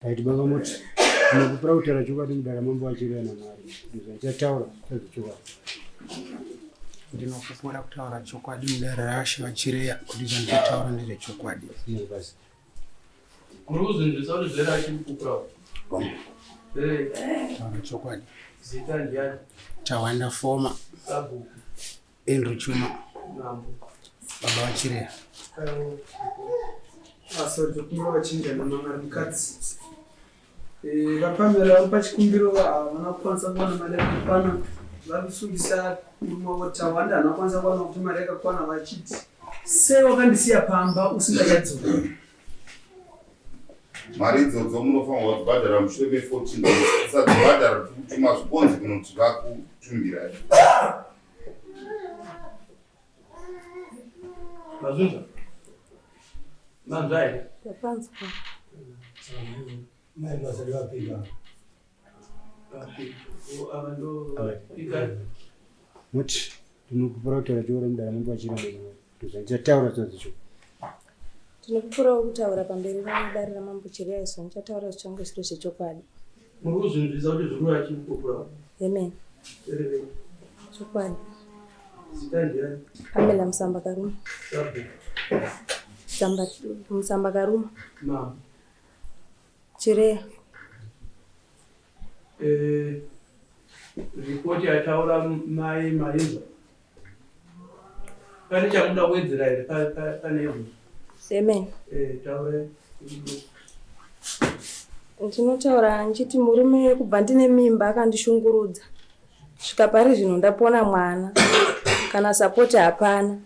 Taiti baba moti tinokupira kutaura chokwadi mudara mambo achireva naMwari kuti zvandichataura sezvechokwadi. Ndinopupura kutaura chokwadi mudare raShe vaChireya kuti zvandichataura ndezvechokwadi. Basi. Muri kuzvinzwisa kuti zvere achiri kupupura. Zvere. Taura chokwadi. Zita ndiani? Tawanda Foma. Sabhuku. Andrew Chuma. Baba vaChireya. Asodzokumbira vachinja namamari mukadzi. Eh, VaPamela vari pachikumbiro havana kukwanisa kuwana mari yakakwana. Vari kusungisa murume wavo Tawanda haana kukwanisa kuwana kuti mari yakakwana vachiti sei wakandisiya pamba usingachadzoki. Mari idzodzo munofanirwa kudzibhadhara mushure me 14 days. Kusadzibhadhara tiri kutuma zvikonzi kunoti vakutumbirai. Mazvinzwa? Manzwa here? Ndapanzwa. Mai vasati vapika. Ava ndo vapika. Moti tinokupura kutaura chokwadi mudara mambo achireva naMwari kuti zvandichataura sezvechokwadi. Tinopupurawo kutaura pamberi vedare raMambo Chireya izvo ndichataura zvichange zviri zvechokwadi. Muri kuzvinzwisa kuti zviri vachikupura? Amen. Tererei. Chokwadi. Zita ndiani? Pamela Musamba Karuma. Sabhuku. Musamba, Musamba Karuma. Mambo. Chireya. Eh, ripoti yataura mai mainzwa. Pane chamuda kuwedzera here pane izvo? Amen. Eh, taura. Ndinotaura ndichiti murume kubva ndine mimba akandishungurudza svika pari zvino ndapona mwana kana sapoti hapana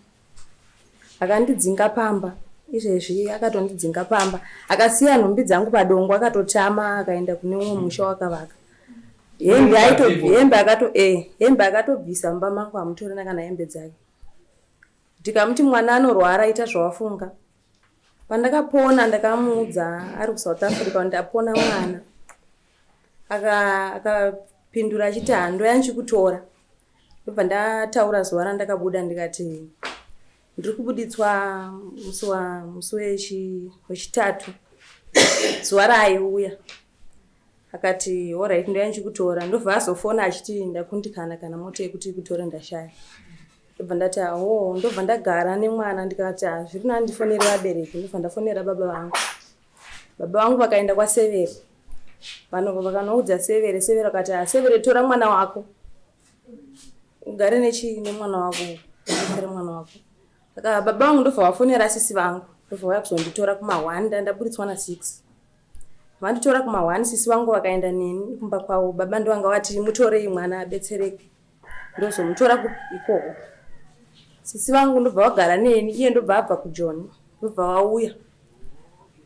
akandidzinga pamba izvezvi akatondidzinga pamba akasiya nhumbi dzangu padongo akatotama akaenda kune umwe musha wakavaka hembe aito hembe akato eh hembe akatobvisa mumba mangu hamutorina kana hembe dzake ndikamuti mwana anorwara ita zvawafunga pandakapona ndakamuudza ari kusouth africa kuti ndapona mwana akapindura achiti handoya ndichikutora ndobva ndataura zuva randakabuda ndikati ndiri kubuditswa musi wa musi wechitatu zuva raaiuya akati horait ndoya ndichikutora ndobva azofona achiti ndakundikana kana mota yekuti ikutore ndashaya ndobva ndati aho ndobva ndagara nemwana ndikati hazviri nani ndifonere vabereki ndobva ndafonera baba vangu baba vangu vakaenda kwasevere vanhu vakanoudza severe severe vakati ah, severe tora mwana wako ugare nechii nemwana wako ubetsere mwana wako saka baba vangu ndobva vafonera sisi vangu ndobva vauya kuzonditora kumahwani ndaburitswa na6 vanditora kumahwani sisi vangu vakaenda neni kumba kwavo baba ndovanga vati mutorei mwana abetsereke ndozomutora ikoko sisi vangu ndobva vagara neni iye ndobva abva kujoni ndobva vauya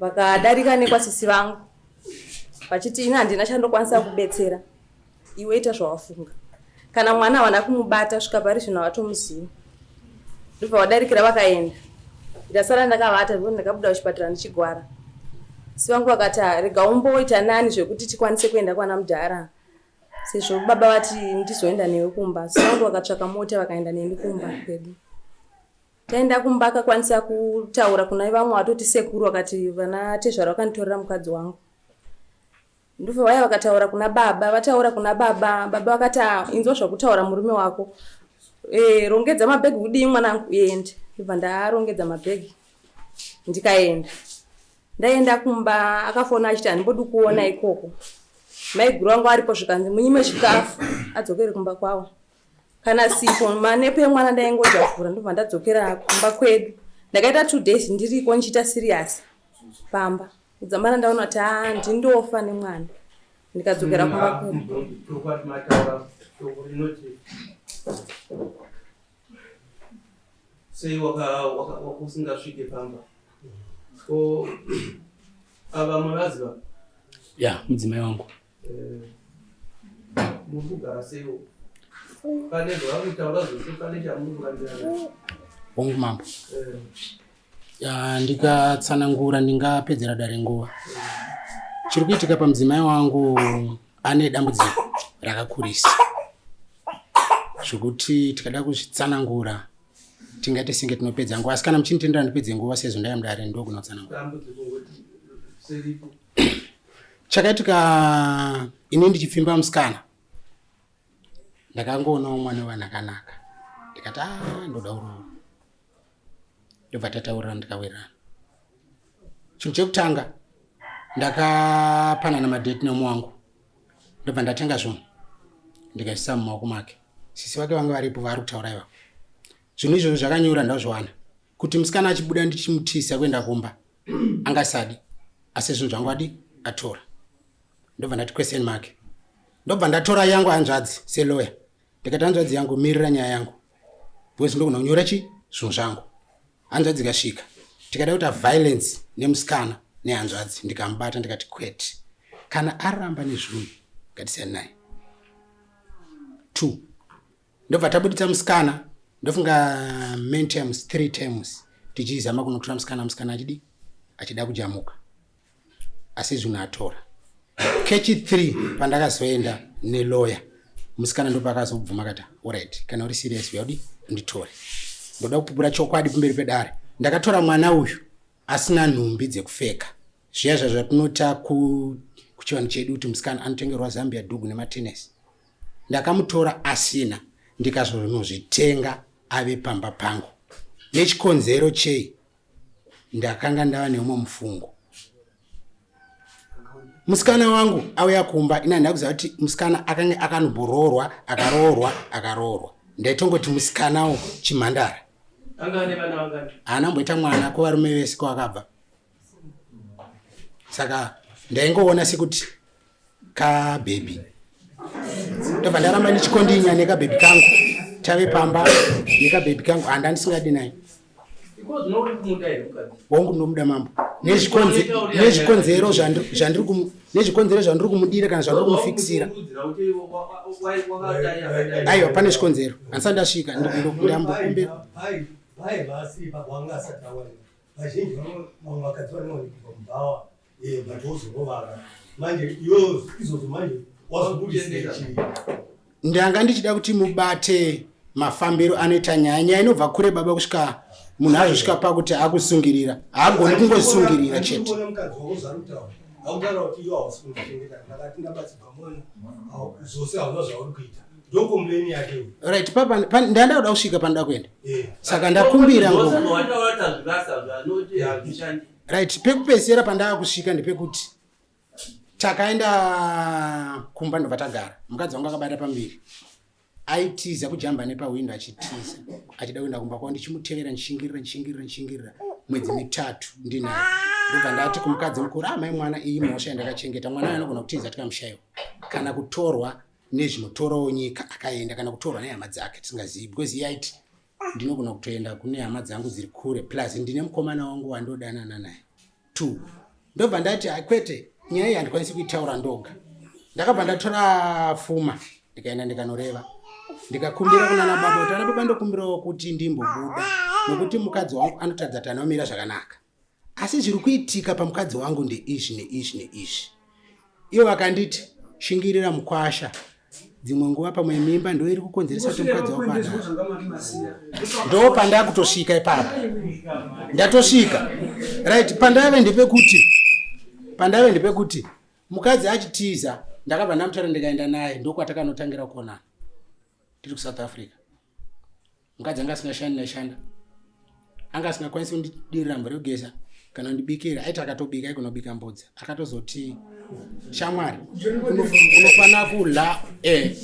vakadarika nekwasisi vangu vachiti ini handina chandokwanisa kubetsera iwe ita zvawafunga kana mwana havana kumubata svika pari zvino havatomuzivi ndobva vadarikira vakaenda ndasara ndakavata ndiko ndakabuda kuchipatara ndichigwara si vangu vakati ah, rega umboita nani zvekuti tikwanise kuenda kwana mudhara sezvo baba vati ndizoenda newe kumba si vangu vakatsvaka mota vakaenda neni kumba kwedu Taenda kumba akakwanisa kutaura kuna vamwe vatoti sekuru vakati vana tezvara vakanditorera mukadzi wangu. Ndobva vaya vakataura kuna baba, vataura kuna baba, baba vakati ah, inzwa zvakutaura murume wako. E, rongedza mabhegi udii mwanangu uende. Ndobva ndarongedza mabhegi ndikaenda. Ndaenda kumba akafona achiti handimbodi kuona ikoko. Maiguru vangu aripo zvikanzi munyime chikafu adzokere kumba kwawo. kana sipo manepo emwana ndaingodhavhura ndobva ndadzokera kumba kwedu ndakaita two days ndiriko ndichiita serious pamba kudzamara ndaona kuti haa ndindofa nemwana ndikadzokera kumba kwedu Sei usingasvike pamba ko ava muvaziva ya mudzimai wangu Eh, muri kugara seiwo pane zvavari kutaura zvose pane chamuri kurambirana hongu mambo Eh, Ya, ndikatsanangura ndingapedzera dare nguva chiri kuitika pamudzimai wangu ane dambudziko rakakurisa zvekuti tikada kuzvitsanangura tingaite senge tinopedza nguva asi kana muchinditendera ndipedze nguva sezvo ndaya mudare ndokunotsanangura dambudziko ngoti seripo. Chakaitika ini ndichipfimba musikana ndakangoonawo mwana wevanhu akanaka ndikati a ah, ndoda uroora ndobva tataurirana ndikawirirana chinhu chekutanga ndakapanana madheti nemumwe wangu ndobva ndatenga zvinhu ndikaisa mumaoko make sisi vake vanga varipo vaari kutaura ivavo zvinhu izvozvo zvakanyura ndazviwana kuti musikana achibuda ndichimutisa kuenda kumba angasadi asi zvinhu zvangu adi atora ndobva ndati question mark ndobva ndatora yangu hanzvadzi seloya ndikati hanzvadzi yangu mirira nyaya yangu because ndogona kunyora chi zvinhu zvangu hanzvadzi ikasvika tikada kuita violence nemusikana nehanzvadzi ndikamubata ndikati kwete kana aramba nezvinhu ngatisiyani naye two ndobva tabuditsa musikana ndofunga many terms three terms tichizama kunotora musikana musikana achidi achida kujamuka asi zvinhu atora kechi 3 pandakazoenda neloya musikana ndopakazobvuma kati orit kana uri serious yaudi unditore ndoda kupupura chokwadi pamberi pedare ndakatora mwana uyu asina nhumbi dzekupfeka zviya zvazvatinota kuchivanhu chedu kuti musikana anotengerwa zambia dhugu nematenesi ndakamutora asina ndikazonozvitenga ave pamba pangu nechikonzero chei ndakanga ndava neumwe mufungo musikana wangu auya kumba ini handina kuziva kuti musikana akange akanomboroorwa akaroorwa akaroorwa ndaitongoti musikanawo chimhandara haana mboita mwana kuvarume vese kwakabva saka ndaingoona sekuti kabhebhi ndobva ndaramba ndichikondinya nekabhebhi kangu tave pamba nekabhebhi kangu handa ndisingadi naye hongu ndinomuda mambo nezvikonzero nezvikonzero zvandiri kumudira kana zvandiri kumufikisira aiwa pane zvikonzero handisati ndasvika ndambokumbira vazhinji vamwe vakadzi vanowanikwa mubhawa eh, but wozorovara manje iwe izvozvo manje wazobudisei chii ndanga ndichida kuti mubate mafambiro anoita nyaya nyaya inobva kure baba kusvika munhu azosvika pakuti akusungirira haagoni kungosungirira chete mukadzi wako zvari kutaura akutaura kuti iwe hausi kundichengeta ndakati ndabatsirwa mwana zvose hauna zvauri kuita ndokompleni yake uyu right papa ndanda kuda kusvika panoda kuenda eh. saka ndakumbira nguva right pekupedzisira pandava kusvika ndepekuti takaenda kumba ndobva tagara mukadzi wangu akabata pamberi aitiza kujamba nepahwindo achitiza achida kuenda kumba kwavo ndichimutevera ndichishingirira ndichishingirira ndichishingirira mwedzi mitatu ndinaye ndobva ndati kumukadzi mukuru amai ah, mwana iyi mhosva yandakachengeta mwana uyo anogona kutiza tikamushayiwa kana kutorwa nezvinotorawo nyika akaenda kana kutorwa nehama dzake tisingazivi because iye aiti ndinogona kutoenda kune hama dzangu dziri kure plus ndine mukomana wangu wandodanana naye two ndobva ndati kwete nyaya iyi handikwanisi kuitaura ndoga ndakabva ndatora fuma ndikaenda ndikanoreva ndikakumbira kunana baba kuti ana baba ndokumbirawo kuti ndimbobuda nokuti mukadzi wangu anotaridza kuti anomira zvakanaka asi zviri kuitika pamukadzi wangu ndeizvi neizvi neizvi ivo vakanditi shingirira mukwasha dzimwe nguva pamwe mimba ndo iri kukonzeresa kuti mukadzi wako adaro ndo pandakutosvika ipapo ndatosvika right pandave ndepekuti pandave ndepekuti mukadzi achitiza ndakabva ndamutora ndikaenda naye ndokwatakanotangirakuonana tiri kusouth africa mukadzi anga asingashandi ndaishanda anga asingakwanisi kundidirira mvura yekugeza kana kundibikira aiti akatobika aikunobika mbudzi akatozoti shamwari unofanira kula eh,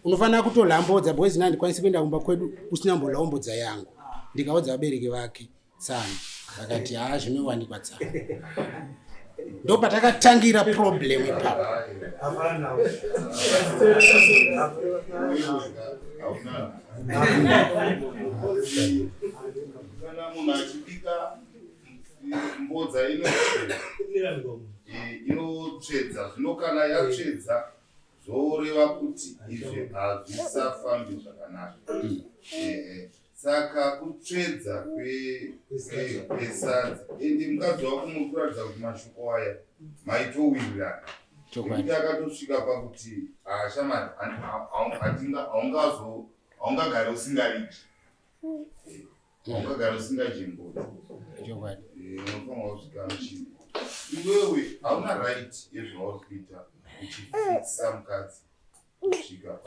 unofanira kutola mbodza because ini handikwanisi kuenda kumba kwedu usina mbolawo mbodza yangu ndikaudza vabereki vake tsano vakati haa zvinowanikwa tsano ndopatakatangira problem ipapo kana munhu achibika mbodza inotsvedza zvino kana yatsvedza zvoreva kuti izvi hazvisafambi zvakanaka Saka kutsvedza kwesadza ende mukadzi wako muri kuratidza kuti mashoko aya maitowirirana nekuti akatosvika pakuti ah, shamari haungazo haungagari usingariji haungagari usingadyi mbudzi chokwadi eh, unofanira kuzvigamuchira. Iwewe hauna right yezvauri kuita uchifikisa mukadzi kusvika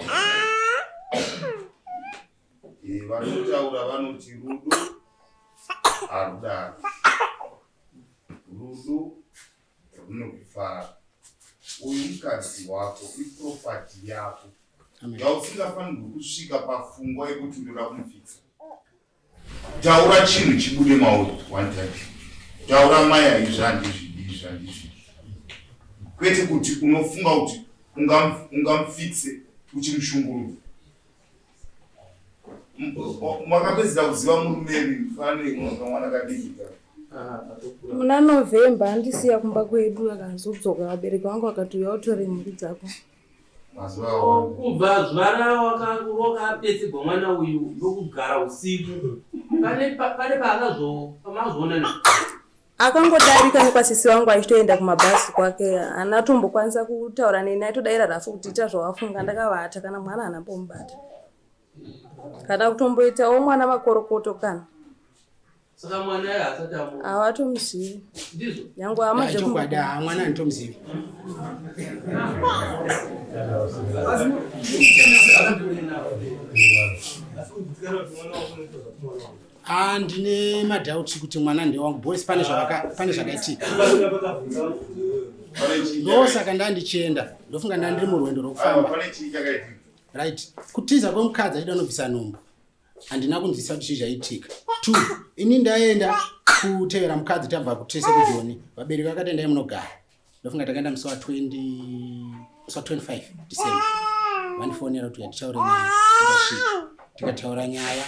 eh, vanotaura vanoti rudo harudaro rudo runokufara uyu mukadzi wako iproperty yako yausingafanirwi kusvika pafungwa yekuti ndoda kumufikisa Taura chinhu chibude mauri one time. Taura maya izvi handizvidi izvi handizvidi. Kwete kuti unofunga kuti ungamufixe uchimushungurudza. Makapedzera kuziva murume pane kamwana kadiki ka. Muna November andisiya kumba kwedu akazodzoka vabereki vangu vakati uya utore nhumbi dzako. Kubva zuva rawakabetserwa mwana uyu ndokugara usiku pane paakazoonana akangodarika nekwasisi wangu achitoenda kumabhazi kwake haana tombokwanisa kutaura neni aitodaira rafu kuti ita zvawafunga ndakavata kana mwana haana mbomubata kana kutomboitawo mwana makorokoto kana Saka mwana iye haasati amuona. Hawatomuzivi. Ndizvo. Nyangwe hama Ah, chokwadi ah, mwana handitomuzivi. Ah, ndine madhauti kuti mwana ndewangu boys pane zvavaka pane zvakaitika ndosaka ndandichienda ndofunga ndandiri murwendo rwekufamba right kutiza kwemukadzi achida unobvisa nhumbu handina kunzwisisa kuti chii zvaitika two ini ndaenda kutevera mukadzi tabva kutese kujoni vabereki vakati endai munogara ndofunga takaenda musi wa 20 musi wa 25 december vandifonera kuti yatitaure nyaya ndikasvika tikataura nyaya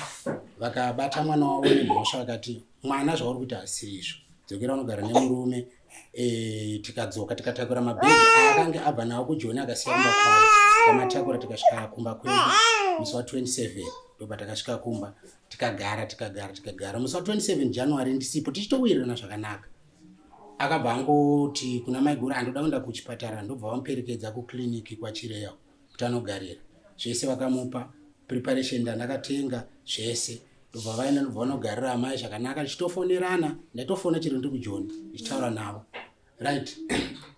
vakabata mwana wavo nemhosva vakati mwana zvauri kuita asiri izvo dzokera unogara nemurume e, tikadzoka tikatakura mabhegi aakange abva nawo kujoni akasiya kumba kwavo tamatakura tikasvika kumba kwedu musi wa 27 ndopa takasvika kumba tikagara tikagara tikagara musi wa 27 january ndisipo tichitowirirana zvakanaka akabva angoti kuna maiguru andoda kuenda kuchipatara ndobva vamuperekedza kuclinic kwachireya kuti anogarira zvese vakamupa preparation ndandakatenga zvese ndobva vaenda ndobva vanogarira amai zvakanaka tichitofonerana ndaitofona chero ndiri kujoni ndichitaura navo right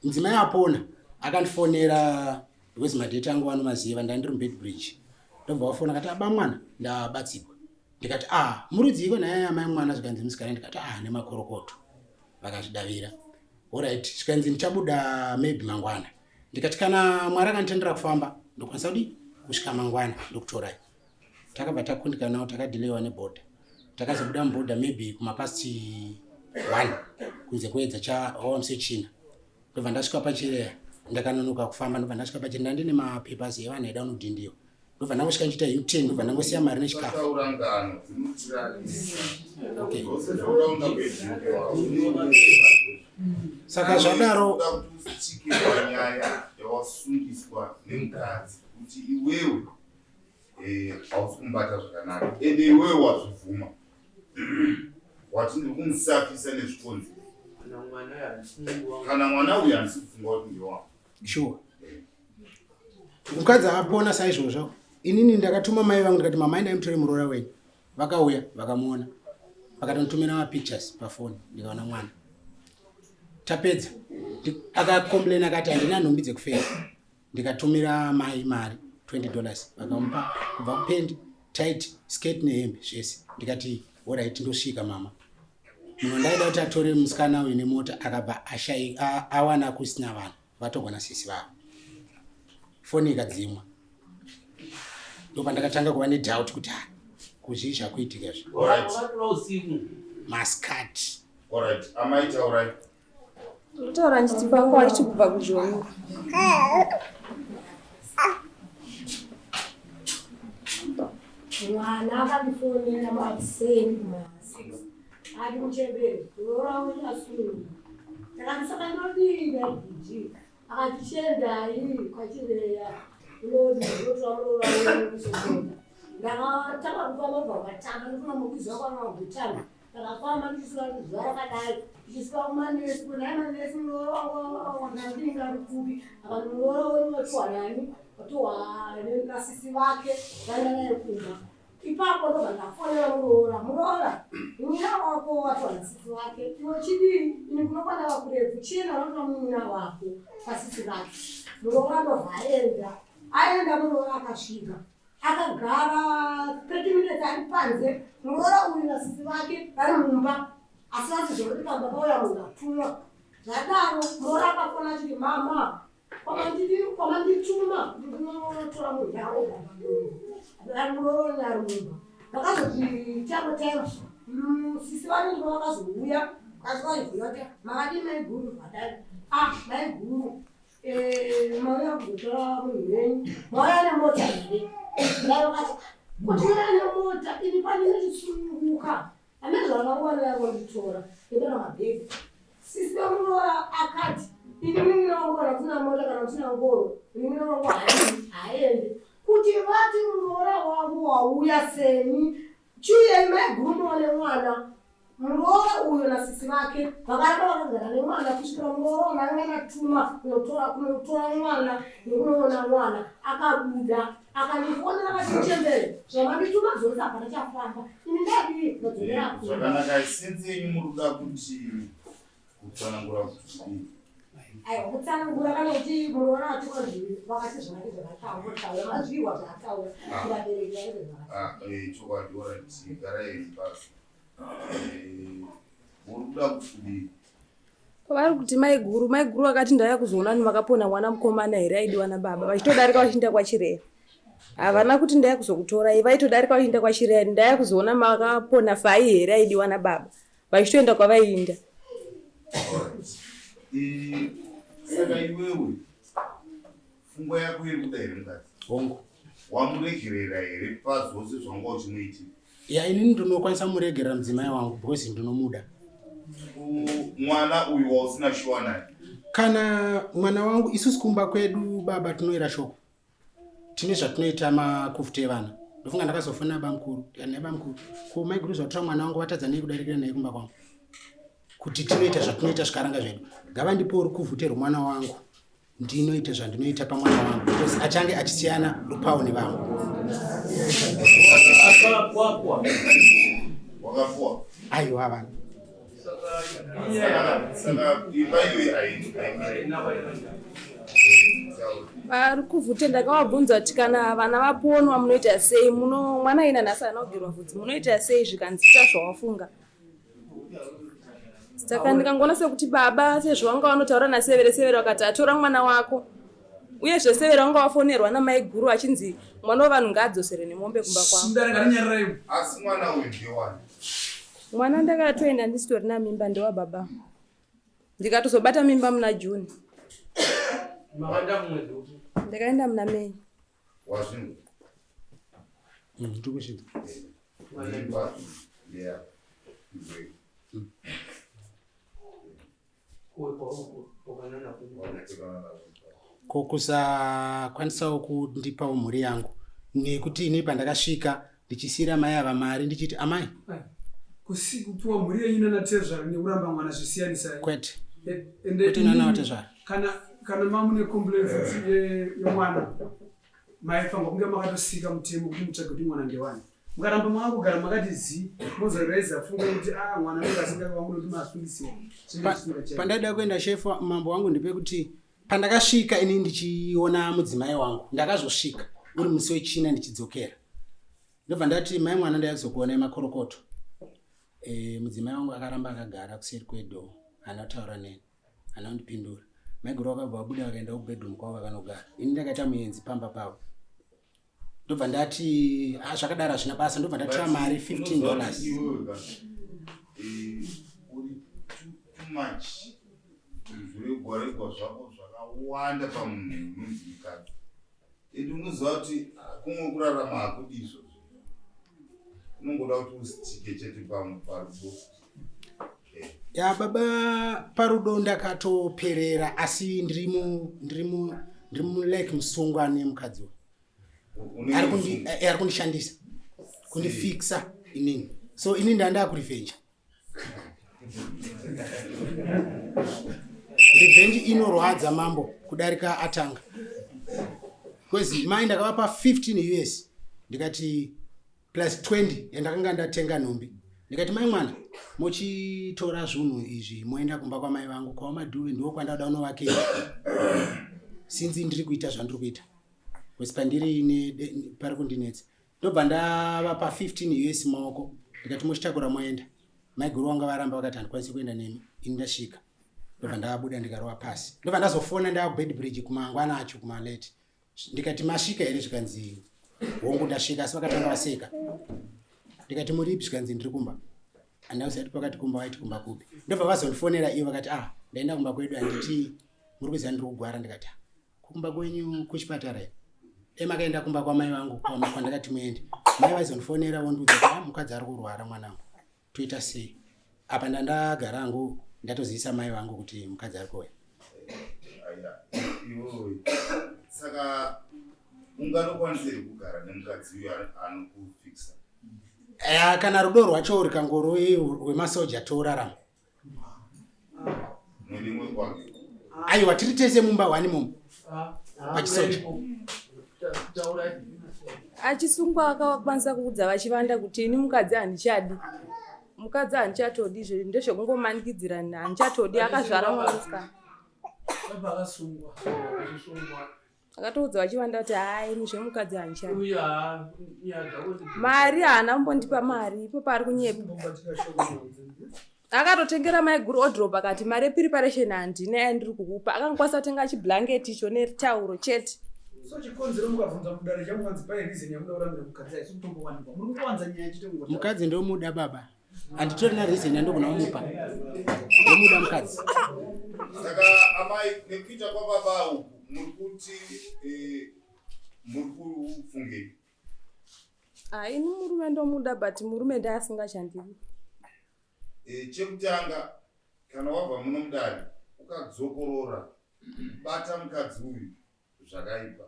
mudzimai apona akandifonera because madheti angu vanomaziva ndandiri mubed bridge ndobva vafona akati aba mwana ndabatsigwa ndikati a ah, murudziiko naye amai mwana zvikanzi musikana ndikati a ah, nemakorokoto vakazvidavira orit zvikanzi ndichabuda maybe mangwana ndikati kana mwari akanditendera kufamba ndokwanisa kudii kusvika mangwana ndokutorai takabva takundikanawo takadhilewa nebhodha takazobuda mubhodha maybe kumapast one kunze kuedza chawamusi china ndobva ndasvika pachireya ndakanonoka kufamba ndobva ndasvika pachireya ndandine mapapers evanhu aida unodhindiwa ndobva ndangosvika ndichiita u10 ndobva ndangosiya mari nechikafu okay. saka zvadaro nyaya yawasungiswa nemukadzi kuti iwewe eh, hausi kumubata zvakanaka ende iwewe wazvibvuma wati ndiri kumusafisa nezvikonzi kana mwana uyu handisi kufunga kuti ndewangu sure mukadzi apona saizvozvo inini ndakatuma mai vangu ndikati mama endai mutore muroora wenyu vakauya vakamuona vakatonditumira mapictures pafoni ndikaona mwana tapedza akacomplain akati handina nhumbi dzekufera ndikatumira mai mari 20 dollars vakamupa kubva kupendi tight skirt nehembe zvese ndikati orit ndosvika mama munhu ndaida kuti atore musikana uyu nemota akabva ashai awana kusina vanhu vatogwa nasisi vavo foni ikadzimwa ndopandakatanga kuva nedoubt kuti ah, kuzvii zvakuitika izvi maskati amai taurai Ndotaura ndichiti pangu achiti kubva kujoni. Mwana akandifonera makuseni kuma-six ati muchembere muroora wenyu asununguka. Ndakati saka ndodii ndaibhiji akati chiendai kwachireya unoti unotora muroora wenyu kuzokona. Ndakatanga kufamba kubva kwatanga ndofuna mukwizi wakwana wagutana Ndakafamba ndichisvika zuva rakadai ndichisvika kumanesi kunai manesi muroora ari kupi akati muroora wenyu watohwa nani watohwa nasisi vake vaenda naye kumba. Ipapo ndobva ndafonera muroora, muroora munin'ina wako watora sisi wake iwe chidii ini kuno kwandava kurefu chienda unotora munin'ina wako pasisi vake. Muroora ndobva aenda, aenda muroora akasvika akagara 30 minutes ari panze muroora uyu nasisi vake vari mumba asi vati zvekuti pamba pauya munhu atumwa zvadaro muroora akafona achiti mama Kwamandituma ndinotora munhu yaoga muroora ari mumba vakazoti tamo temo sisi vanenge vakazouya vakazovaiziva kuti makadii maiguru zvadai ah maiguru eh, mauya kuzotora munhu wenyu mauya nemota here ndai vakati kuti uya nemota ini panine chisununguka Amai zvavakawana yangonditora ndodona mabhegi. Sisi vemuroora akati ini munin'ina wangu kana usina mota kana usina ngoro munin'ina wangu haaendi. Kuti vati muroora wangu wauya seni chiuyai maiguru muone mwana. Muroora uyo nasisi vake vakaramba vakagara nemwana kusvikira muroora wamanga natuma kunotora kunotora mwana nekunoona mwana akabuda Akandifonera akati chembere zvamandituma zvose hapana chafamba ini ndadii ndadzokera eh, zvakanaka sense yenyu muri kuda kuti kutsanangura kuti kudii aiwa kutsanangura kana kuti muroora atukwa zvivi vakati zvanake zvakataura mazviwa zvaataura ah. kuvabereki vake zvakataura ah, eh, chokwadi orati garai henyu pasi eh, muri kuda kuti kudii Vari kuti maiguru, maiguru vakati ndauya kuzoona vanhu vakapona mwana mukomana here aidiwa nababa vachitodarika vachienda kwaChireya. Havana kuti ndauya kuzokutorai, vaitodarika vachienda kwaChireya, ndauya kuzoona makapona Fai here aidiwa nababa vachitoenda kwavaiinda. Saka iwewe pfungwa yako iri kuda here mukadzi? Hongu. Wamuregerera here pazvose zvanga uchimuitira? Ya inini ndinokwanisa muregerera mudzimai wangu because ndinomuda. Mwana uyu wausina shuwa naye? Kana mwana wangu isusu kumba kwedu baba tinoera shoko. Tine zvatinoita makufuta evana. Ndofunga ndakazofonera bamukuru. Ndikati bamukuru, ko maiguru zvatora mwana wangu vatadza nei kudarikira naye kumba kwangu? Kuti tinoita zvatinoita zvikaranga zvedu. Ngavandipewo rukuvhute rwemwana wangu. Ndinoita zvandinoita pamwana wangu because achange achisiyana rupawo nevamwe. Aiwa vanhu. Vari kuvhute ndakavabvunza kuti kana vana vaponwa munoita sei muno mwana ina nhasi haana kugerwa vhudzi munoita sei zvikanzi ita zvawafunga. Saka ndikangoona sekuti baba sezvo vanga vanotaura nasevere severe vakati atora mwana wako uyezve severe vanga vafonerwa namaiguru achinzi mwana wevanhu ngaadzosere nemombe kumba kwavo. Asi mwana uyu ndewani? Mwana ndakatoenda ndisitorina mimba ndewababa ndikatozobata mimba muna June. Ndakaenda muna May. Wazvinzwa? Ndiri kuzvinzwa. Mimba ndeya. Ko kusakwanisawo kundipawo mhuri yangu nekuti ini pandakasvika ndichisiyira mai ava mari ndichiti amai kupiwa mhuri yenyu nanatezvara nekuramba mwana zvisiyanisai kwete kwete nana vatezvara kana kana mamune complaint futi yemwana maifanirwa kunge makatosika mutemo kuti mutsvage kuti mwana ndewani mukaramba makangogara makati zi mozoreza pfungwa yekuti a ah, mwana anenge asingavi wangu nokuti masungisiwa pandaida kuenda shefu mambo wangu ndepekuti pandakasvika ini ndichiona mudzimai wangu ndakazosvika uri musi wechina ndichidzokera ndobva ndati mai mwana ndaizokuonai makorokoto e, mudzimai wangu akaramba akagara kuseri kwedhoo haana kutaura neni haana kundipindura maiguru vakabva vabuda vakaenda kubedroom kwavo vakanogara ini ndakaita muenzi pamba pavo ndobva ndati ah, zvakadaro hazvina basa ndobva ndatora mari 15 dollars eh, uri too much zviregwaregwa zvako zvakawanda pamunhu unonzi mukadzi Ende unoziva kuti kumwe kurarama hakudi izvozvo. Unongoda kuti usitike chete parudo. Ya baba parudo ndakatoperera asi ndiri mu ndiri mu ndiri mu like musungwa nemukadzi uyu. Ari kundi eh, ari kundishandisa. Kundifixa inini. So ini ndanda kurevenge. Revenge inorwadza mambo kudarika atanga. Because mai ndakavapa 15 US ndikati plus 20 yandakanga ndatenga nhumbi. Ndikati mai mwana mochitora zvunhu izvi moenda kumba kwamai vangu kwawamadhuve ndiwo kwandauda unovakira since ndiri kuita zvandiri kuita bcause pandiri pari kundinetsa. Ndobva ndavapa 15 us maoko ndikati mochitakura moenda. Maiguru vanga varamba vakati handikwanisi kuenda nemi ini ndasvika. Ndobva ndabuda ndikarova pasi. Ndobva ndazofona ndava kubedbridge kumangwana acho kumalate. Ndikati masvika here zvikanzi hongu ndasvika asi vakatanga vaseka. Ndikati muripi zvikanzi ndiri kumba. Andauziva kuti pakati kumba vaiti kumba kupi. Ndobva vazondifonera ivo vakati ah ndaenda kumba kwedu handiti muri kuziva ndiri kugwara ndikati ah kumba kwenyu kuchipatara here? Dai makaenda kumba kwamai vangu kwandakati muende. Mai vaizondifonera vondiudza kuti ah mukadzi ari kurwara mwanangu. Toita sei? Apa ndandagara hangu ndatozivisa mai vangu kuti mukadzi ari kuuya. Saka unganokwanisa here kugara nemukadzi uyo anokufixa? Eh, kana rudo rwacho rukangoroi rwemasoja torarama. Aiwa tiri tese mumba hwani mumu pachisoja. Achisungwa akakwanisa kuudza vachivanda kuti ini mukadzi handichadi. Mukadzi handichatodi izvo ndezvekungomanikidzira handichatodi akazvara mwana musikana. Akasungwa achisungwa Akatoudza vachivanda kuti haa ini zvemukadzi handichadi. Mari haana kumbondipa mari ipo paari kunyepa. Akatotengera maiguru odrop akati mari yepreparation handina yandiri kukupa. Akangokwanisa kutenga chiblanket icho netauro chete. So chikonzero mukabvunza mudare chamuwanzi pane reason yamuda kurambira mukadzi haisi kutombowanikwa. Muri kuwanza nyaya chete kungotaura. Mukadzi ndomuda baba. Handitorina reason yandogona kumupa. Ndomuda mukadzi. Saka amai nekuita kwababa uku muri kuti eh, muri kufungei? Ah, ini murume ndomuda but murume ndaasingachandidi. Eh, chekutanga kana wabva muno mudare ukadzokorora kubata mukadzi uyu zvakaipa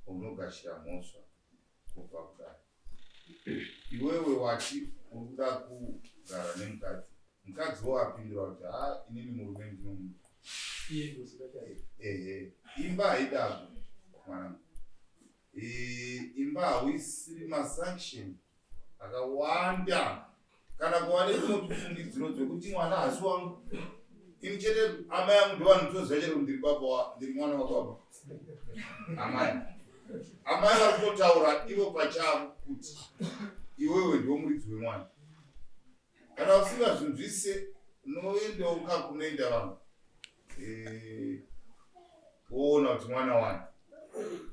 unogashira mhosva kubva kudare. Iwewe wati uri kuda kugara nemukadzi, mukadzi wo apindura kuti ha inini murume ndinomuda. Ehe, imba haidako mwanangu. Eh, imba hauisiri masanction akawanda kana kuva nedzimwe tufungidziro dzekuti mwana hasi wangu ini chete amai angu ndovanotoziva chete kuti ndiri baba ndiri mwana wababa amai amai vari kutotaura ivo pachavo kuti iwewe ndiwo muridzi wemwana kana usingazvinzwise unoendawo kakunoenda vamwe eh, woona kuti mwana wani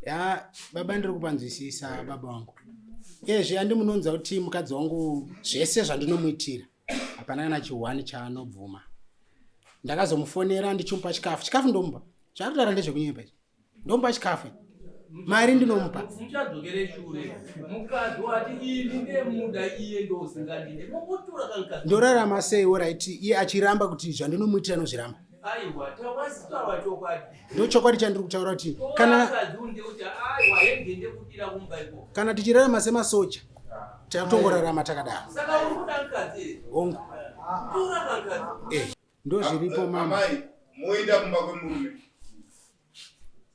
ya baba ndiri kupanzwisisa baba wangu ezvi andi munonza kuti mukadzi wangu zvese zvandinomuitira hapana kana chihwani chaanobvuma ndakazomufonera ndichimupa chikafu chikafu ndomupa zvaari kutaura ndezvekunyepa izvi ndomupa chikafu mari ndinomupa muchadzokere shure mukadzi wati ini ndemuda iye ndosingandide mokutura kankadzi ndorarama sei orit iye achiramba kuti zvandinomuitira anozviramba aiwa tawasitaura chokwadi ndo chokwadi chandiri kutaura kuti kana mukadzi unde kuti aiwa henge ndekudira kumba ikoko kana tichirarama semasoja tatongorarama takadaro saka uri kuda mukadzi here hongu tura kankadzi eh ndozviripo mama Amai moenda kumba kwemurume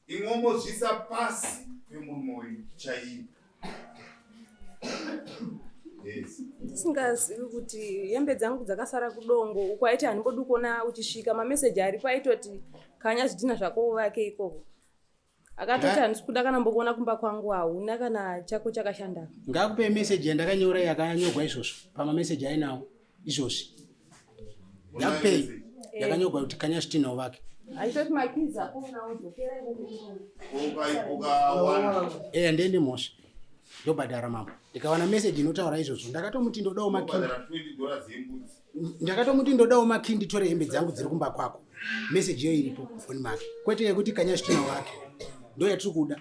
imwe mozviisa pasi pemurume wenyu chaiye. Yes. Ndisingazivi kuti hembe dzangu dzakasara kudongo uko aiti handimbodi kuona uchisvika mameseji aripo aitoti kanya zvidhina zvako uvake ikoko. Akatoti handisi kuda kana mbokuona kumba kwangu hauna kana chako chakashanda. Ngakupe meseji yandakanyora yakanyorwa izvozvo pamameseji ainawo izvozvi. Ngakupei yakanyorwa kuti kanya zvidhina uvake. Aitoti makizi ako unawo dzokera ikoko. Ukawana. Eh handiendi mhosva. Ndobhadhara mambo. Ndikawana meseji inotaura izvozvo ndakatomuti ndodawo makindi. Ubhadhara 20 dollars yembudzi. Ndakatomuti ndodawo makindi nditore hembe dzangu dziri kumba kwako. Meseji iyo iripo kufoni make. Kwete yekuti kanya zvitina wake. Ndo yatiri kuda.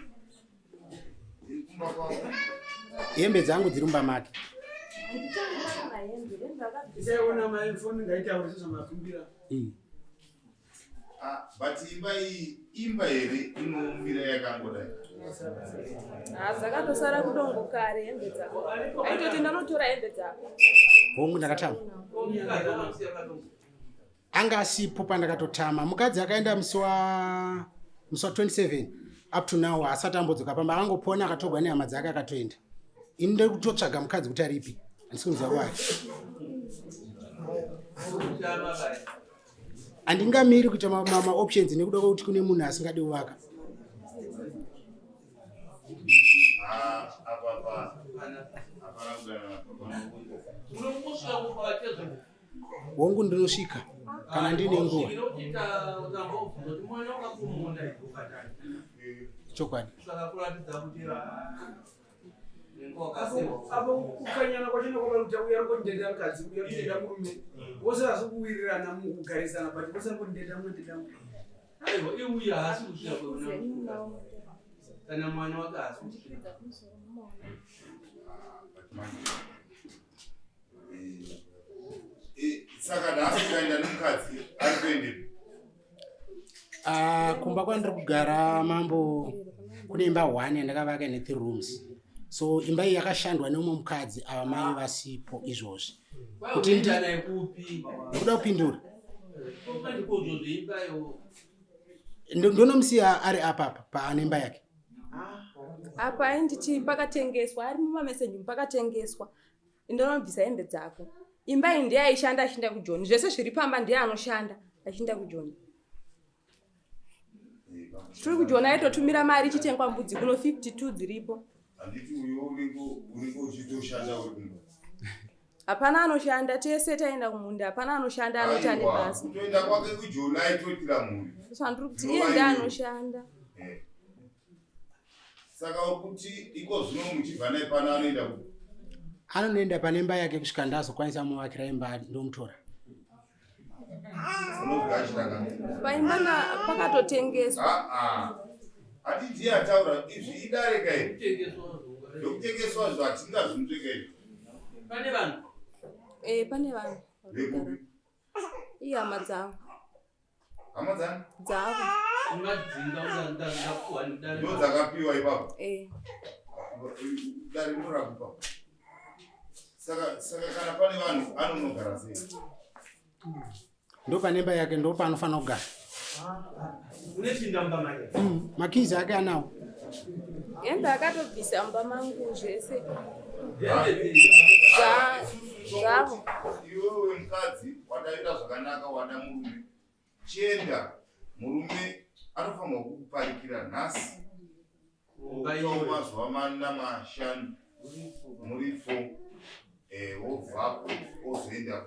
Iri kumba kwako. Hembe dzangu dziri mumba make. Isaiona mai foni ngaitaure sezvamakumbira. Ah, but imba iyi imba here inomira yakangodai? Ah, dzakatosara kudongo kare hembe dzako. Aitoti ndanotora hembe dzako. Hongu ndakatama. Anga asipo pandakatotama. Mukadzi akaenda musi wa 27 up to now asati ambodzoka pamba akangopona akatogwa nehama dzake akatoenda. Ini ndiri kutotsvaga mukadzi kuti aripi, handisi kunzwa kwaari. Handingamiri kuita maoptions nekuda kwekuti kune munhu asingadi kuvaka. Hongu, ndinosvika kana ndine nguva. Chokwadi. Apo kukanyana kwachona kwavari kuita uya arikondendera mukadzi uya kundenda murume vose vasi kuwirirana mukugarisana but vose arikondendera mumwe ndenda mumwe. Aiwa, iuya haasi kusvika kweuna kana mwana wake haasi kusvika. Saka nhasi ukaenda nemukadzi ari kuendepi? Ah, kumba kwandiri kugara mambo kune imba one yandakavaka ine three rooms, so imba iyi yakashandwa neumwe mukadzi ava mai vasipo izvozvi. Kuti ndikuda kupindura, ndonomusiya ari apapa paane imba yake. Apa ainditi pakatengeswa, ari mumameseji, pakatengeswa, ndonobvisa hembe dzako. Imba iyi ndiye aishanda achienda kujoni, zvese zviri pamba ndiye anoshanda achienda kujoni. Tiri kujoni aitotumira mari ichitengwa mbudzi kuno 52 dziripo. Handiti uyo unenge uchitoshanda uri kumba? Hapana anoshanda, tese taenda kumunda, hapana anoshanda anoti ane basa. Kutoenda kwake kujoni aitoitira mhuri. Zvandiri kuti iye ndiye anoshanda. Saka uri kuti iko zvino muchibva naye pano anoenda ku? Anonoenda pane imba yake kusvika ndazokwanisa muvakira imba ndomutora. Unogashira ka? Paimba pakatotengeswa. Hati ndiye ataura izvi, idare ka iri zvokutengeswa zvo hatingazvinzweka izvi. Pane vanhu. Eh, pane vanhu. Vekupi? Ihama dzavo. Hama dzani? Dzavo. Ndo dzakapiwa ipapo? Eh. Dare rinorakupa. Saka kana pane vanhu anonogara sei? Ndo pane imba yake, ndo paanofanira kugara. Makizi ake anawo. Hembe akatobvisa mumba mangu zvese zvavo. Iwewe mukadzi wadaira zvakanaka, wada murume, chienda. Murume anofanirwa kukuparikira nhasi ukawo mazuva mana mashanu muri fo, wobvapo ozoenda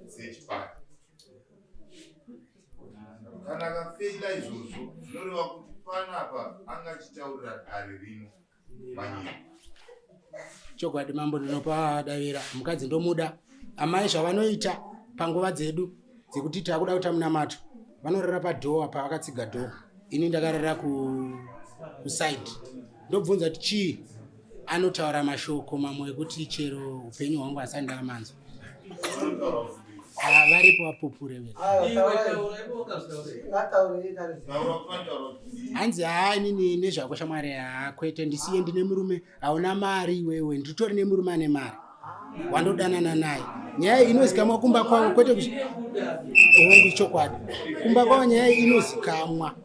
kusechipari. Kana akafeila izvozvo, zvinoreva kuti panapa anga achitaurira dare rino manyika. Chokwadi mambo, ndinopa davira mukadzi ndomuda. Amai zvavanoita panguva dzedu dzekuti takuda kuita munamato, vanorara padhoa pavakatsiga dhoo, ini ndakarara kuside. Ndobvunza kuti chii, anotaura mashoko mamwe ekuti chero upenyu hwangu asati ndaamanzwa. Ah, varipo vapupure vega. Hanzi haa, inini nezvako shamwari, haa kwete, ndisiye, ndine murume. Hauna mari iwewe, nditori nemurume ane mari wandodanana naye. Nyaya iyi inozikamwa kumba kwavo, kwete hongu, ichokwadi, kumba kwavo nyaya iyi inozikamwa.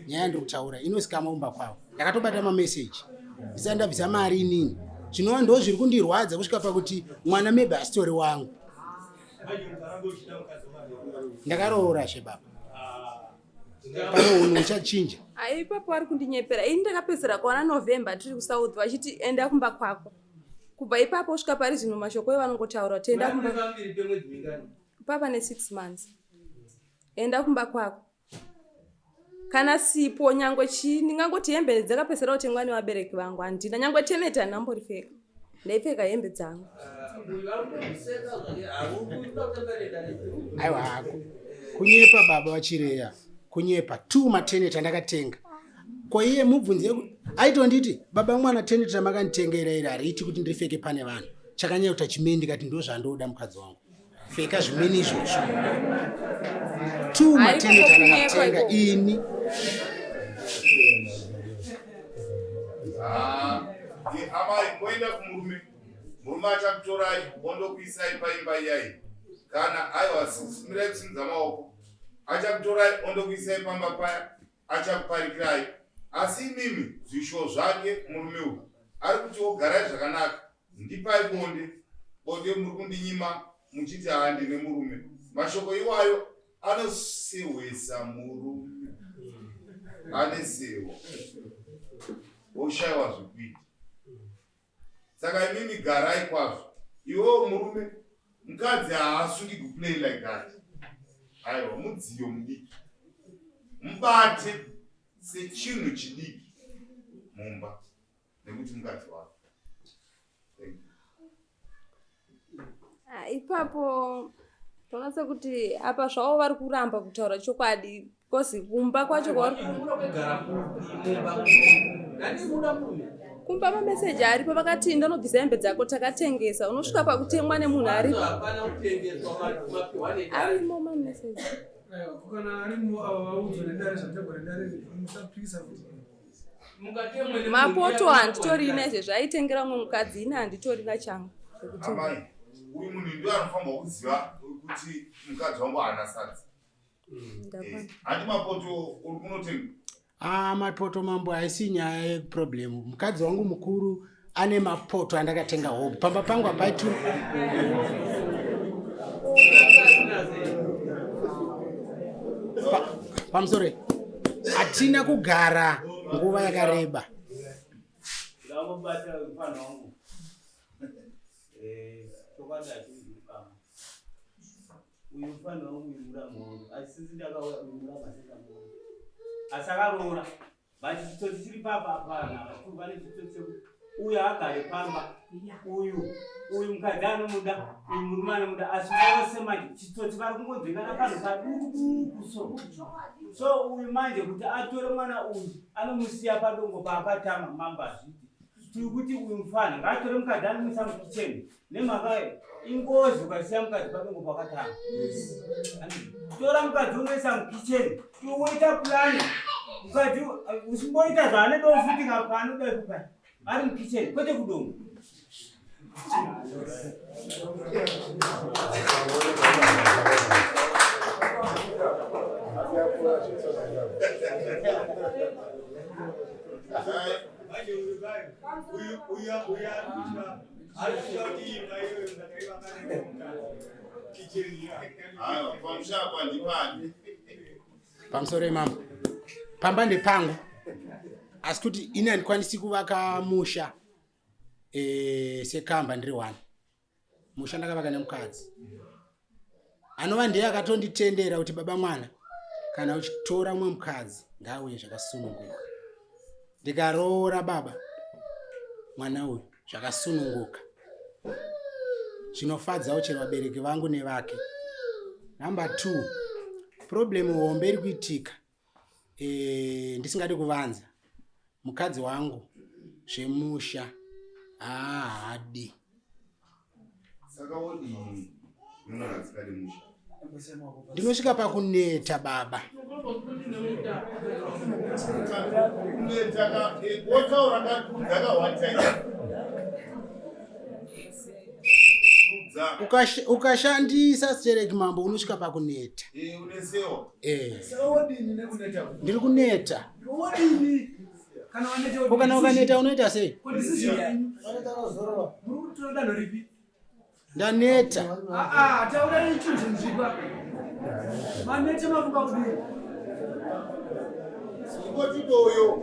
Nyaya ndiri kutaura inozikamwa kumba kwavo. Ndakatobata mameseji ndisati ndabvisa mari inini, zvinova ndo zviri kundirwadza kusvika pakuti mwana maybe asitori wangu. Ndakaroora zvebaba, pane unhu uchachinja. Ai, ipapo vari kundinyepera. Ini ndakapedzisira kuona November tiri kuSouth vachiti enda kumba kwako. Kubva ipapo kusvika pari zvino mashoko evanongotaura kuti enda kumba papa ne6 months, enda kumba kwako. Kana sipo nyangwe chii, ndingangoti hembe dzakapedzisira kutengwa nevabereki vangu handina, nyangwe teneti handinamboripfeka, ndaipfeka hembe dzangu. Aiwa hako, kunyepa baba vachireya, kunyepa. Two mateneti andakatenga ko iye mubvunzi aitonditi baba mwana teneti ramakanditengera iri hariiti kuti ndipfeke pane vanhu, chakanyanya kuita chimeni. Ndikati ndo zvandoda mukadzi wangu, pfeka zvimeni izvozvo. Two mateneti andakatenga ini. Amai, moenda kumurume, murume achakutorai ondokuisai paimba iyai. Kana aiwa, simirai kusimudza maoko. Achakutorai ondokuisai pamba paya, achakuparikirai, asi imimi zvishuwo zvake murume uyu. Ari kuti wogarai zvakanaka, ndipai bonde, bonde muri kundinyima muchiti haa ndine murume. Mashoko iwayo anosehwesa murume, ane sewa oshaiwa zvekuita. Saka imimi garai kwazvo. Iwewo murume, mukadzi haasungi kuplay like that. Aiwa, mudziyo mudiki, mubate sechinhu chidiki mumba nekuti mukadzi wako. Thank you. Ah, ipapo toona sekuti apa zvavo vari kuramba kutaura chokwadi because kumba kwacho kwavari kumba mameseji aripo vakati ndonobvisa hembe dzako takatengesa unosvika pakutemwa nemunhu aripo arimo mameseji. Kana arimo ava vaudzwa nedare zvategwa nedare musapikisa futi. Mapoto handitorina izvezvi aitengera umwe mukadzi ini handitorina changu. Amai, uyu munhu ndiye anofanirwa kuziva kuti mukadzi wangu haana sadza. Handi mapoto uri kunotenga? Ah, mapoto mambo haisi nyaya yeproblem. Mukadzi wangu mukuru ane mapoto andakatenga hope. Pamba pangu hapaitu. Pamusoro hatina kugara nguva yakareba. Ndakubata mfana wangu. Chokwadi hachizikama. Uyu mfana wangu uyu muramu wangu. Asi sinzi ndakauya uyu muramu asati amuona. Asi akaroora. But chitsotsi chiri papa apana. Vakuru vane chitsotsi chekuti uyu agare pamba. Uyu uyu mukadzi anomuda, uyu murume anomuda. Asi vose manje chitsotsi vari kungonzwengana panhu paduku duku so. So uyu manje kuti atore mwana uyu anomusiya padongo paakatama mambo hazviiti. Tiri kuti uyu mufana ngaatore mukadzi anomuisa mukicheni. Nemhaka ingozi ukasiya mukadzi padongo pakatama. Tora mukadzi unoisa mukicheni, unoita plani. Mukadzi usimboita zvaanodawo futi paanoda ipo paya. Ari mukicheni kwete kudongo. Pamusoro imambo, pamba ndepangu, asi kuti ini handikwanisi kuvaka musha sekamba ndiri one. Musha ndakavaka nemukadzi anova ndiye akatonditendera kuti baba mwana kana uchitora mumwe mukadzi ngaauye zvakasununguka. Ndikaroora baba mwana uyu zvakasununguka, zvinofadzawo chero vabereki vangu nevake. Number 2, problem hombe iri kuitika ndisingadi kuvanza, mukadzi wangu zvemusha haadi. Saka wodii munhu asingadi musha? Ndinosvika pakuneta baba. Kuneta ka wotaura ka Ukashandisa stereki mambo unosvika pakuneta. Unesewa. Ndiri kuneta. Kana ukaneta unoita sei? Ndaneta. Taura ichinzvinzvikwa. Manete mafunga kudii? Ngoti doyo.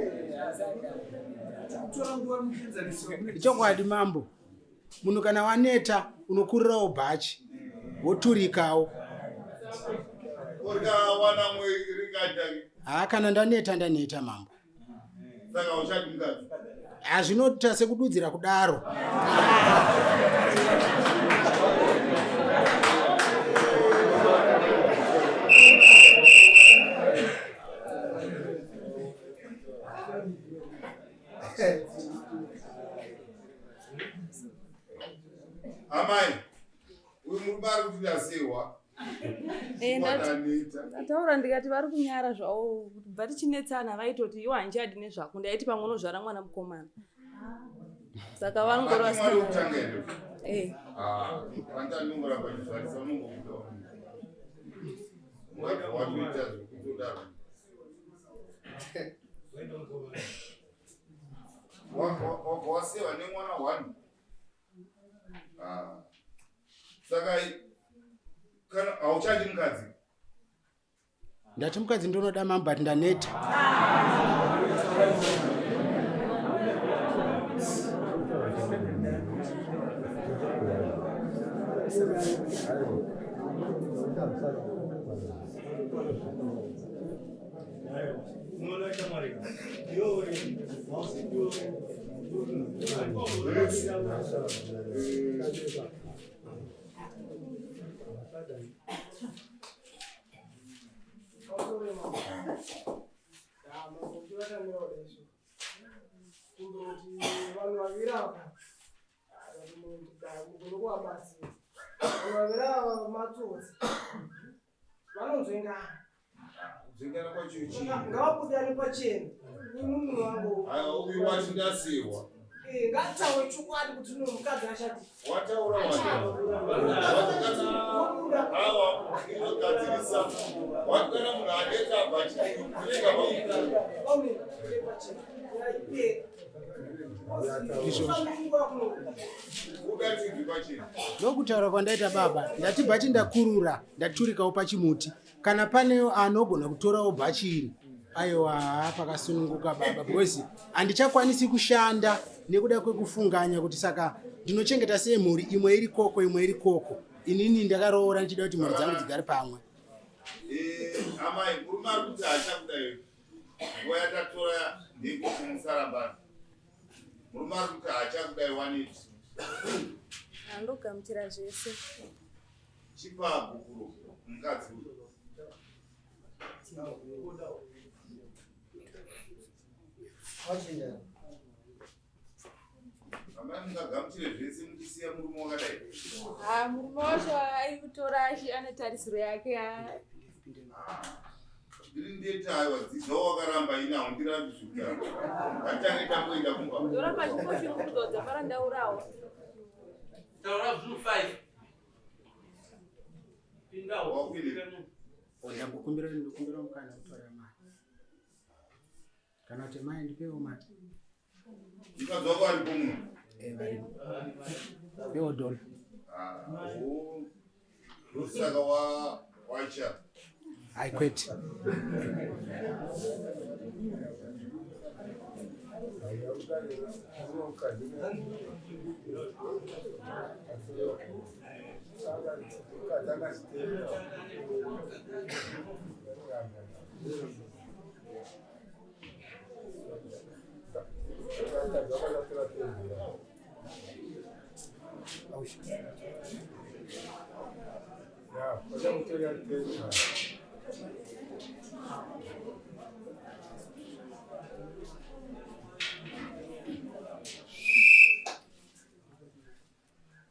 Kutora nguva mukuenzaniso. Chokwadi mambo. Munhu kana waneta unokurirawo bhachi woturikawo. Urikawana mwe ringaita. Haa kana ndaneta ndaneta mambo. Saka uchadi mukadzi. Hazvinoita sekududzira kudaro. Amai, uyu murume ari kuti ndasewa. Ndataura ndikati vari kunyara zvavo kubva tichinetsana vaitoti iwe handichadi nezvako, ndaiti pamwe unozvara mwana mukomana. Saka vanongori vasikana. Vanda ndongoramba chizvarisa unongobuda. Mukadzi watoita zvekutodaro. Wabva waseva nemwana one. Ah. Saka kana hauchadi mukadzi? Ndati mukadzi ndonoda mambo but ndaneta. Vanhu vaviri ava mugone kuvabatsira. Vanhu vaviri ava matsotsi vanonzvengana. Nzvengana kwacho chii? Ngavabudirane pachena. Uyu munhu wangu. Aiwa uyu wati ndasehwa. Eh, ngataure chokwadi kuti uno mukadzi ashati. Wataura wani. Awa inogadzirisa. Wati kana munhu aneta abva achikulega Ndokutaura kwandaita baba, ndati bhachi ndakurura, ndaturikawo pachimuti. Kana pane anogona kutorawo bhachi iri, aiwa pakasununguka baba, because handichakwanisi kushanda nekuda kwekufunganya kuti saka ndinochengeta sei mhuri imwe iri koko imwe iri koko. Inini ndakaroora ndichida kuti mhuri dzangu dzigare pamwe. Eh, amai, murume ari kuti haachakuda iwe. Nguva yatatora ndeyekuti musarambana. Murume ari kuti haachakudai waneti. Andogamuchira zvese. Chipa gupuro mukadzi uyu. Amai mungagamuchire zvese muchisiya murume wakadai. Ha murume wacho aikutora achi ane tarisiro yake. Ndiri ndeta aiwa dzidza wakaramba ini haundirambi zvekutamba. Ngatange tamboenda kumba. Ndoramba chingoshungurudzwa dzamara ndaurawa. Taura zvinhu 5. Pindawo. Ndambokumbira ndikumbira mukana kutora mari. Kana kuti mai ndipewo mari. Mukadzi wako aripo muno? Eh, varimo. Pewo dola. Ah, oh. Ndosaka wa wacha. I quit.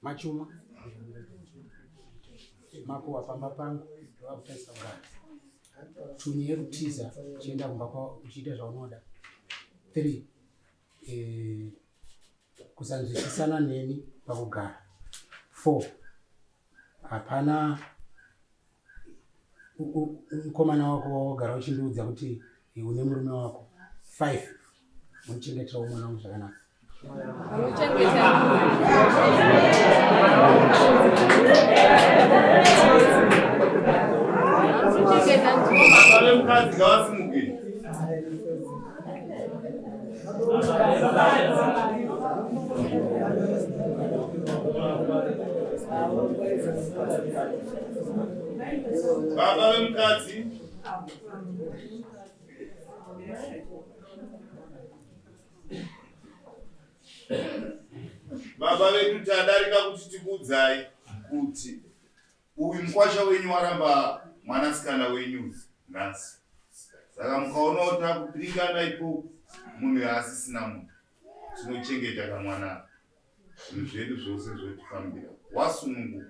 Machuma makuwa pamba pangu ndovakutadzisa kugara tunyi yekutiza uchienda kumba kwao uchiita zvaunoda three eh, kusanzwisisana neni pakugara four hapana mukomana wako wawagara uchindiudza kuti une murume wako five muchengeterawo mwana wangu zvakanaka Mukadzi ngavasimuke. Baba vemukadzi Baba vedu tadarika kuti tikuudzai kuti uyu mukwasha wenyu waramba mwanasikana wenyu nhasi. Saka mukaonawo takupiringana ipopo munhu yaasisina munhu tinochengeta kamwana zvinhu zvedu zvose zvotifambira wasununguka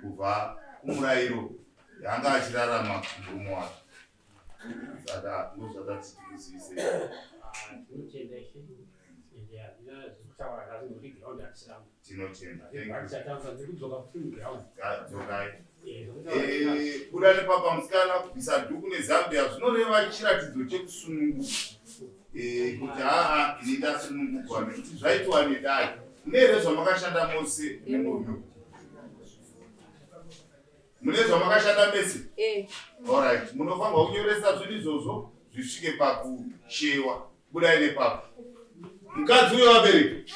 kubva kumurairo yaanga achirarama murume wake saka ndozvatati tikuzivise tinotenda dzokai eh, buda nepapa musikana kubvisa dhuku nezambia zvinoreva chiratidzo chekusununguka. Eh, kuti haa ini ndasunungugwa nekuti zvaitwa nedai mune here zvamakashanda mose nemurume mune zvamakashanda mese eh. Alright, munofanirwa kunyoresa zvinhu izvozvo zvisvike pakushewa. Budai nepapo. Mukadzi uyo vabereki.